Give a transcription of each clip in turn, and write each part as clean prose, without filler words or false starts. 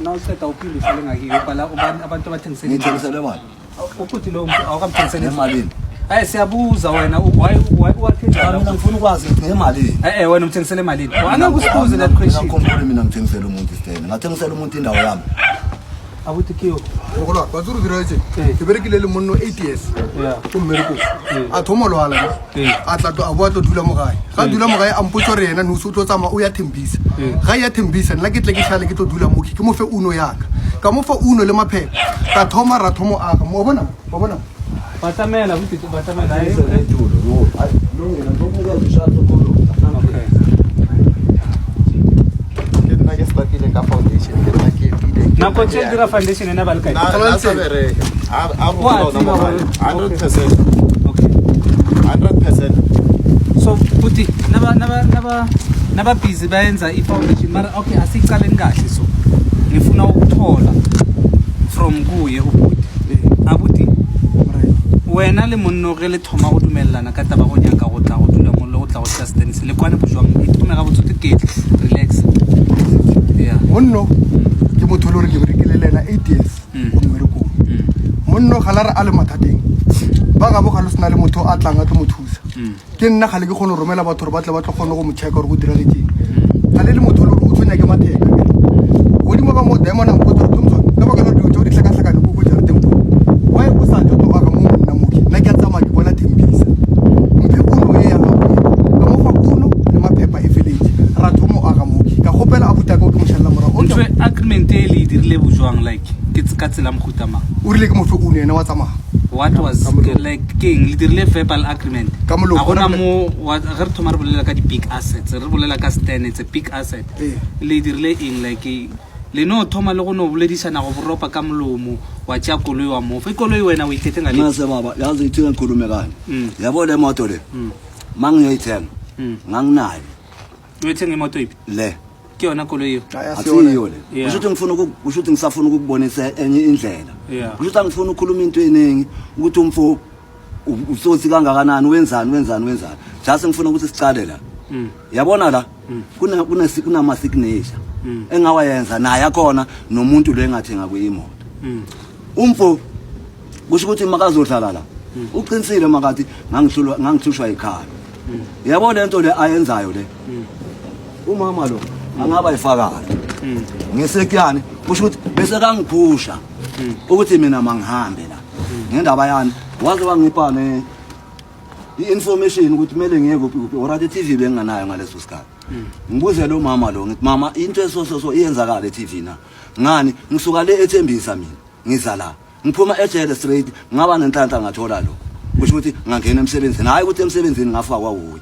Nawuqeda uphinde uhlale ngakiyo ubhala ubani abantu abathengisela Ngithengisele mali. Ukuthi lo muntu awukamthengiseli Emalini. Hayi siyabuza wena why wakhe Cha njalo? mina ngifuna ukwazi ukuthi ngemalini. Eh eh wena umthengisele emalini. Angeke usibuze that question. Ngikhumbule mina ngithengisele umuntu isitene. Ngathengisela umuntu indawo yami. Abuti kiyo. Mogolo wa tsuru dira tse. Ee. Ke berekile le monno 8 years Yeah. ko mmerekong. Ee. A thoma lwala. Ee. A tla to a boa tlo dula mo gae. Ga dula mo gae a mpotsa gore yena no se o tlo tsamaya o ya Thembisa. Ee. Ga ya Thembisa nna ke tle ke šale ke tlo dula mo ke mo fe uno yaka. Ka mo fa uno le maphepha. Ka thoma ra thomo aga. Mo bona? Wa bona? Batamela abuti batamela. Hayi. Hayi, lungile ngizokunikeza ishathi khulu. Okay. Ke nna ke startile ka foundation, ke nna ke epile. Nako tse dira foundation ena ba le kae? Na sa bereka. A Wa rona tseba mo gae. gore- 100%. Okay. 100%. So futhi naba naba naba naba busy bayenza i-foundation mara okay asicaleni kahle so ngifuna ukuthola from kuye ubhuti abuti wena le monno ge le thoma go dumelelana ka taba go nyaka go tla go dula mo le go tla go tla stanse le kwane bojwang e thome ga botse ke relax yeah. Monno ke motho e le gore ke berekile le ena 8 years ko mmerekong. Monno ga la re a le mathateng. Ba gabo ga lo sena le motho a tlang a tlo mo thusa. Ke nna gale ke kgone go romela batho gore ba tle ba tlo kgone go mo checka gore go diragetseng. Ga le le motho e le gore o tshwenya ke matheka. Godimo ga moo Diamond a mpotsa gore Thompson, ka baka la gore dilo tseo di hlakahlakane ko ko jarateng ko. Why o sa tle o tlo aga mo monna moki? Nna ke a tsamaya ke bona Thembisa. Mphe uno e ya gago e. Ka mo fa uno le maphepha e feletse. Ra thomo aga moki. Ka kgopela abuti a ka o ke mo šalela morago. Okay. Ntho e agreement e le e dirile bojwang like ke ka tsela mohuta mang? O rile ke mo fe uno yena wa tsamaya. What was like keng le dirile verbal agreement? Ka molomo. A gona mo ge re thoma re bolela ka di-big assets, re bolela ka stand, it's a big asset. Ee. Le dirile eng like le no thoma le go no boledišana go boropa ka molomo wa tšea koloi wa mofa ikoloi wena o ithethe nga le Nase baba, yazi ithi ngikhulume kanje. Yabo le moto le. Mangiyoyithenga. Nganginayo uyithenga imoto iphi? le. Ke yona koloi eo? Hayi, asiyona. Asiyo le. Yeah. Kusho ukuthi ngifuna kusho ukuthi ngisafuna ukukubonisa enye indlela. Yeah. Kusho ukuthi angifuni ukukhuluma into eningi ukuthi umfo utsotsi kangakanani wenzani wenzani wenzani. Just ngifuna ukuthi sicale la. Yabona la kuna kuna kunama signature engawayenza naye akhona nomuntu lo engathenga kuyimoto. Umfo kusho ukuthi makazodlala la uqinisile makathi ngangihlulwa ngangihlushwa ikhala. Yabo lento le ayenzayo le. Umama lo angaba ifakayo. Ngisekuyani kusho ukuthi bese kangiphusha ukuthi mina mangihambe la. Ngendaba yani waze wangipha ne i-information ukuthi kumele ngiye kuphi kuphi already TV benginganayo ngaleso sikhathi. Ngibuze lo mama lo ngithi mama into eso so so iyenzakala e-TV na. Ngani ngisuka le ethembisa mina ngiza la. Ngiphuma ejele straight ngaba nenhlanhla ngathola lo. Kusho ukuthi ngangena emsebenzini hayi ukuthi emsebenzini ngafakwa wuye.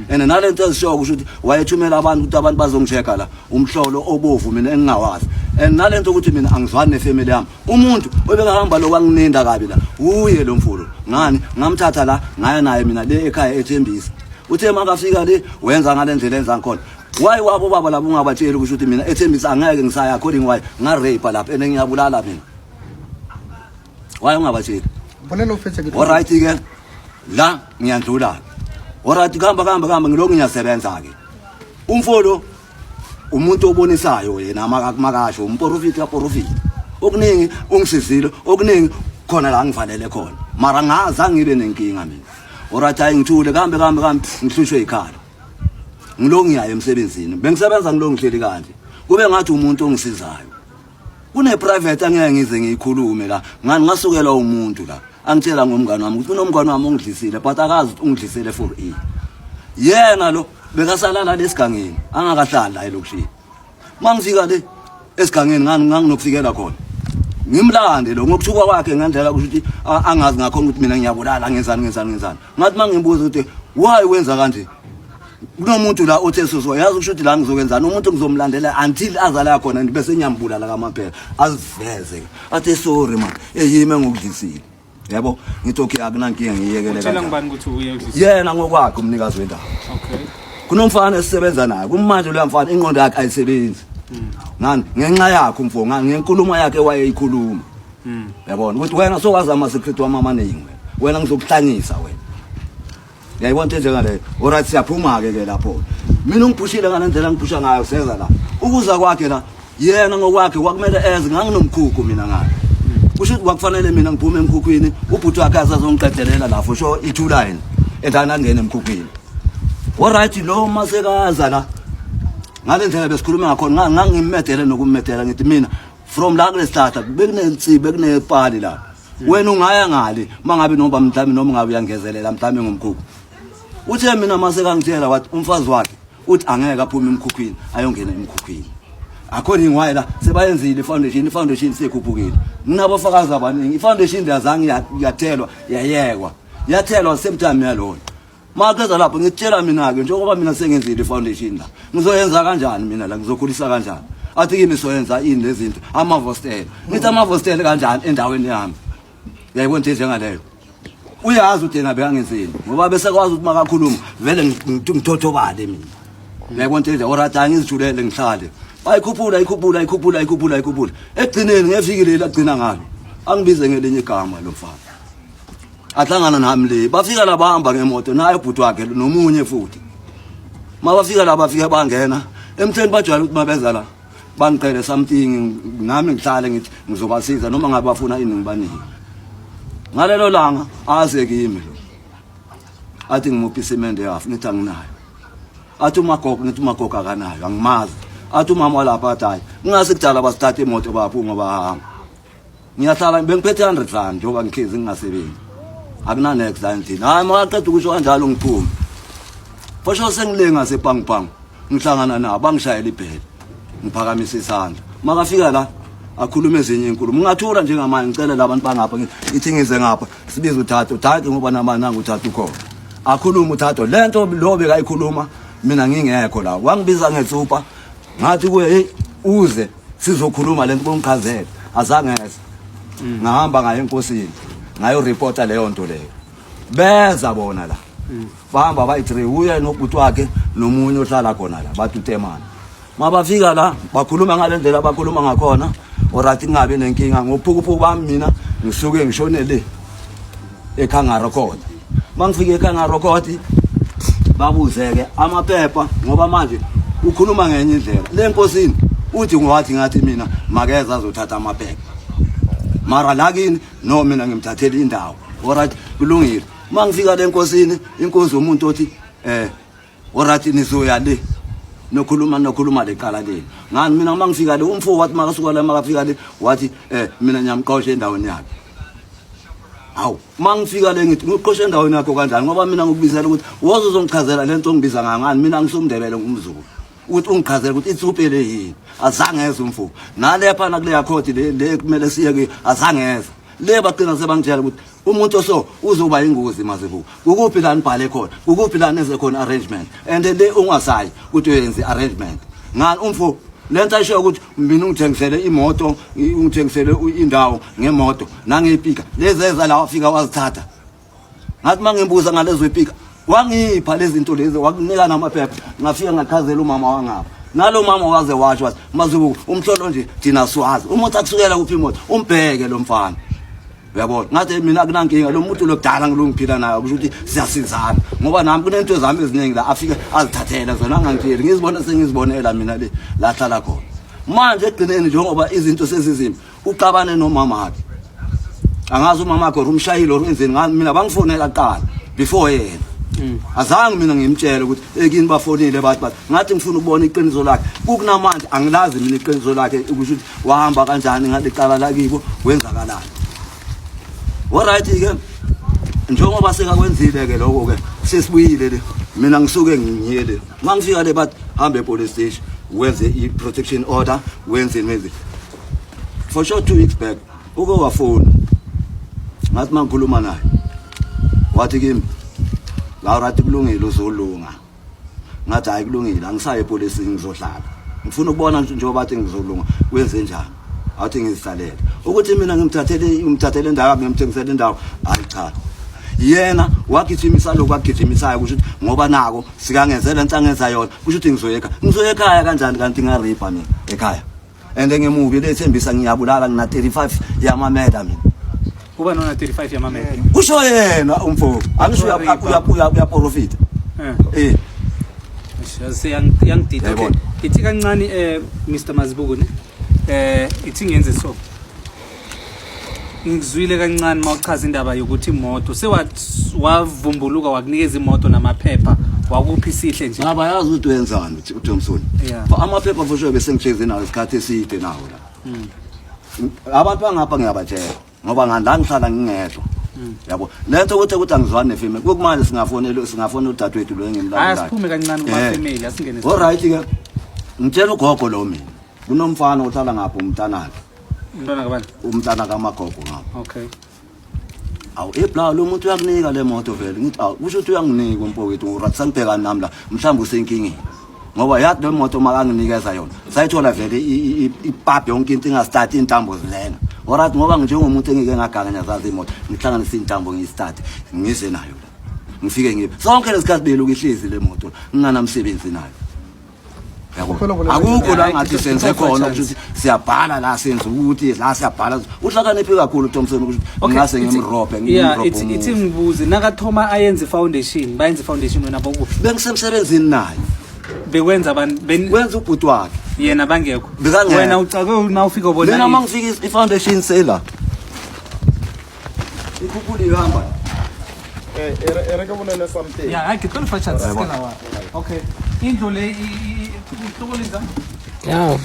And nalento ezishoyo kusho ukuthi wayethumela abantu ukuthi abantu bazongichecka la umhlolo obovu mina engingawazi. And nalento ukuthi mina angizwani nefamily yami. Umuntu obekahamba lo wangininda kabi la uye lo mfolo. Ngani ngamthatha la ngaya naye mina le ekhaya ethembisa. Uthe makafika le wenza ngale ndlela enza ngikhona. Why wabo baba labo ungabatsheli kusho ukuthi mina ethembisa angeke ngisaya according why nga rape lapha ene ngiyabulala mina. Why ungabatsheli? Bolela o fetsa ke tlo- Alright ke la ngiyandlula ke. Alright kuhamba kuhamba kuhamba ngilokhu ngiyasebenza ke. Umfolo umuntu obonisayo yena makasho umprofiti kaprofiti. Okuningi ungisizile okuningi khona la ngivalele khona. Mara ngaza ngibe nenkinga mina. Alright hayi ngithule kambe kambe kambe ngihlushwe ikhala. Ngilokhu ngiyayo emsebenzini. Bengisebenza ngilokhu ngihleli kanje. Kube ngathi umuntu ongisizayo. Kune private angeke ngize ngiyikhulume la. Ngani ngasukela umuntu la. Angitshela ngomngane wami ukuthi kunomngane wami ongidlisile but akazi ukuthi ungidlisele for e. Yena lo bekasalala lesigangeni angakahlali la elokishini. Mangifika le esigangeni ngani nganginokufikela khona. Ngimlande lo ngokuthuka kwakhe ngendlela kusho ukuthi angazi ngakhona ukuthi mina ngiyabulala ngenzani ngenzani ngenzani. Ngathi mangimbuza ukuthi why wenza kanje? Kunomuntu la othe soso, yazi kusho ukuthi la ngizokwenzani, umuntu ngizomlandela until azala khona, bese ngiyambulala kamaphela, aziveze athi sorry man, eyime ngokudlisile, yabo. Ngithi okay, akunankinga, ngiyekele. Utshela Kanjani? Ngubani ukuthi uye udlisa? Yena ngokwakhe umnikazi wendawo. Kunomfana esisebenza naye kumanje, loya mfana ingqondo yakhe ayisebenzi ngani, ngenxa yakhe umfo, ngani, ngenkulumo yakhe wayeyikhuluma, yabona ukuthi wena sokwazi ama-secret wami amaningi, wena ngizokuhlanyisa wena, uyayibona into enjengaleyo. Alright, siyaphuma-ke ke lapho. Mina ungiphushile ngale ndlela ngiphusha ngayo, seza la ukuza kwakhe la, yena ngokwakhe kwakumele eze. Nganginomkhukhu mina ngale, kusho ukuthi kwakufanele mina ngiphume emkhukhwini, ubhuti wakhe azazongiqedelela la for sure i-two line, and angangena emkhukhwini. Alright, lo masekaza la ngale ndlela besikhuluma ngakhona, ngangimedele nokummedela, ngithi mina from la kulesihlahla bekunensibi, bekunepali la, wena ungaya ngale mangabe noma mhlawumbe noma ngabe uyangezelela mhlawumbe ngomkhukhu. Uthe mina mase kangitshela, wathi umfazi wakhe uthi angeke aphume emkhukhwini ayongena emkhukhwini. According why la sebayenzile i-foundation, i-foundation sekhuphukile, nginabofakazi abaningi. I-foundation yazange yathelwa, yayekwa, yathelwa same time yalona. Maqeda lapho ngitshela mina-ke, njengoba mina sengenzile i-foundation la, ngizoyenza kanjani mina la, ngizokhulisa kanjani? Athi kimi soyenza ini lezinto, amavostela. Ngithi amavostela kanjani endaweni yami? Uyayibona into enjengaleyo. Uyazi ukuthi yena bekangenzeni, ngoba bese kwazi ukuthi makakhuluma vele ngithothobale mina, uyayibona into enje. Alright, angizijulele, ngihlale, bayikhuphula, ikhuphula, ikhuphula, ikhuphula, ikhuphula. Ekugcineni ngeviki leli agcina ngalo angibize ngelinye igama lo mfana, ahlangana nami le. Bafika la, bahamba ngemoto naye ubhuti wakhe nomunye futhi. Mabafika la, bafika bangena emtheni, bajwayele ukuthi mabeza la bangicele something, nami ngihlale ngithi ngizobasiza noma ngabe bafuna ini, ngibanike. Ngalelo langa aze kimi lo, athi ngimuphi isimende yafu, ngithi anginayo. Athi umagogo, ngithi umagogo akanayo, angimazi. Athi umama walapha, athi hayi, ngingase kudala basithatha imoto baphuma bahamba. Ngiyahlala, bengiphethe 100 rand njengoba ngihlezi ngingasebenzi, akuna-next la endlini. Hayi, makaqeda ukusho kanjalo ngiphume, for sure sengilenga sepangupang, ngihlangana nabo, bangishayela ibhele, ngiphakamisa isandla. Makafika la akhuluma ezinye inkulumo, ngingathula njengamanje, ngicele labantu bangapha, ithi ngize ngapha, sibize uthatha uthathe, ngoba namanje nangu uthatha ukhona. Akhulume uthatho lento lo bekayikhuluma mina ngingekho la, wangibiza ngetsupha. Ngathi kuye, hey, uze sizokhuluma lento, kungichazele. Azange eze. Ngahamba ngaye enkosini, ngayoreporta leyo nto leyo. Beza bona la, bahamba bayi-three, uye nobhuti wakhe nomunye ohlala khona la, bathi utemana. Mabafika la bakhuluma ngale ndlela bakhuluma ngakhona. Alright, kungabi nenkinga, ngophukuphuku bami mina ngisuke ngishone le eKhangaro Court. Mangifike eKhangaro Court, babuze-ke amaphepha, ngoba manje ukhuluma ngenye indlela le nkosini, uthi ngiwathi, ngathi mina makeza azothatha amaphepha, mara la kini no, mina ngimthathela indawo. Alright, kulungile. Mangifika le nkosini, inkosi umuntu othi alright, nizoya le nokhuluma, nokhuluma lecala leli ngani. Mina uma ngifika le, umfo wathi makasuka la, makafika le wathi mina ngiyamqosha endaweni yakhe. Hawu, uma ngifika le ngithi ngiqosha endaweni yakho kanjani? Ngoba mina ngikubizela ukuthi woze uzongichazela le nto ongibiza ngayo. Ngani? Mina ngisumndebele, ngumzulu, ukuthi ungichazele ukuthi itsupele yini. Azange eze umfo nalepha nakuleya khoti le, le kumele siye kuyo, azange eze le. Bagcina sebangitshela ukuthi umuntu oso uzoba ingozi. Mazibuko, kukuphi la nibhale khona? Kukuphi la nenze khona arrangement? And le ungasayi ukuthi uyenze arrangement ngani umfo? Lento ayisho ukuthi mina ungithengisele imoto, ungithengisele indawo ngemoto nangepika lezi eza la, wafika wazithatha. Ngathi mangimbuza ngalezo ipika, wangipha lezi zinto lezi, wakunika namaphepha. Ngafika ngachazela umama wangapha, nalo mama waze washo, wathi Mazibuko, umhlolo nje thina siwazi umuntu akusukela kuphi imoto, umbheke lo mfana, uyabona. Ngathi mina kunankinga, lo muntu lokudala ngilungiphila naye, kusho ukuthi siyasizana, ngoba nami kunento zami eziningi la afike azithathele zona angangitsheli, ngizibona sengizibonela mina le la hlala khona manje. Ekugcineni, njengoba izinto sezizimbi, uxabane nomama wakhe, angazi umama wakhe or umshayeli or wenzeni. Ngani? Mina bangifonela kuqala before yena, azange mina ngimtshele ukuthi ekini bafonile, bathi ngathi ngifuna ukubona iqiniso lakhe. Kukunamanje angilazi mina iqiniso lakhe, ukusho ukuthi wahamba kanjani ngalecala lakibo, wenzakalani. Alright ke, njengoba sekakwenzile ke lokho ke, sesibuyile le, mina ngisuke ngiye le. Mangifika le bathi hambe e-police station, wenze i-protection order, wenze wenze. For sure 2 weeks back uke wafona, ngathi mangikhuluma naye wathi kimi, "Alright, kulungile, uzolunga." Ngathi hayi kulungile, angisayi epolisini, ngizohlala, ngifuna ukubona njengoba bathi ngizolunga kwenze njani. Athi ngizihlalele ukuthi mina ngimthathele indawo, ngimthengisele indawo. Hayi cha, yena wagijimisa lokhu agijimisayo, kusho ukuthi ngoba nako sikangenzela into angenza yona, kusho ukuthi ngizoya ekhaya. Ngizoya ekhaya kanjani kanti ngaripha mina ekhaya? And ngimubi lethembisa, ngiyabulala, ngina 35 yamameda mina. Kuba nona 35 yamameda? Kusho yena umfo, angisho uyaprofita. Eh. Seyangidida. Okay, ithi kancane Mr Mazibuko ne, ithi ngenze so. Ngizwile kancane mawuchaza indaba yokuthi imoto sewavumbuluka, wakunikeza imoto namaphepha, wakuphi sihle nje. Baba, yazi ukuthi wenzani uThompson? Amaphepha for sure bese ngihlezi nawo isikhathi eside nawo la. Abantu bangapha ngiyabatshela ngoba ngala ngihlala ngingedwa. Yabo lento ukuthi angizwani nefamily, kokumanje singafonela udadewethu lo Hayi, engimlawulayo. asiphume kancane kuma family, asingene. All right ke, ngitshela ugogo lo mina kunomfana ohlala ngapha, umntanakhe. Umntwana kabani? Umntana kamagogo ngapha. Awu ebla, lo muntu uyakunika le moto vele. Ngithi awu, kusho ukuthi uyanginika umfowethu, ngurathi sangibhekani nami la, mhlawumbe usenkingeni, ngoba yathi le moto makanginikeza yona sayithola vele ipaphi yonke into ingastart, iy'ntambo zilenga. Alright, ngoba njengomuntu engike ngaganga ngiyazazi imoto, ngihlanganise iy'ntambo, ngiyistart, ngize nayo la, ngifike ngibe sonke lesikhathi beloku ihlezi le moto nginganamsebenzi nayo. Yabo, akukho la ngathi senze khona ukuthi siyabhala la, senze ukuthi la siyabhala. Uhlakaniphe kakhulu uThompson ukuthi ngingase ngimrobhe. Yeah. Ngimrobhe Ithi umuzi. ngibuze, nakathoma ayenze foundation, bayenze foundation, wena bokuphi? Bengisemsebenzini naye. Bekwenza abantu Wenza ubhuti wakhe. Yena bangekho? Bekangekho. Wena ucake na ufika ubona Mina uma ngifika i-foundation sela ikhuphula ihamba. E re ke bolele something. Yeah, hayi, ke tlo le fa chance se la wa. Okay, indlu le ihlokolisa. Yeah.